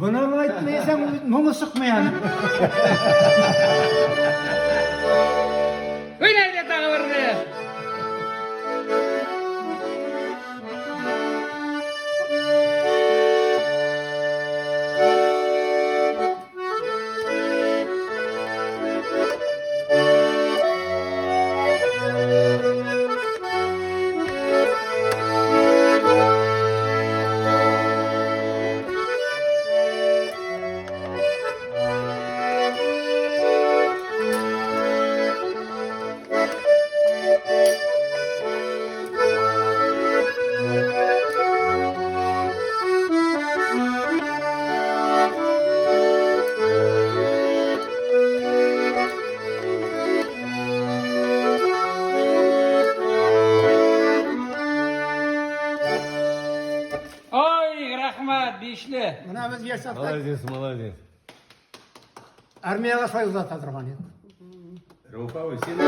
Моны әйтмәсәң, моңы чыкмый аның. Уйна әйдә тагы берне. Ой, рәхмәт, бишле. Менә без яшь чакта Молодец, молодец. армиягә шулай озата торган идек. Рауф абый, син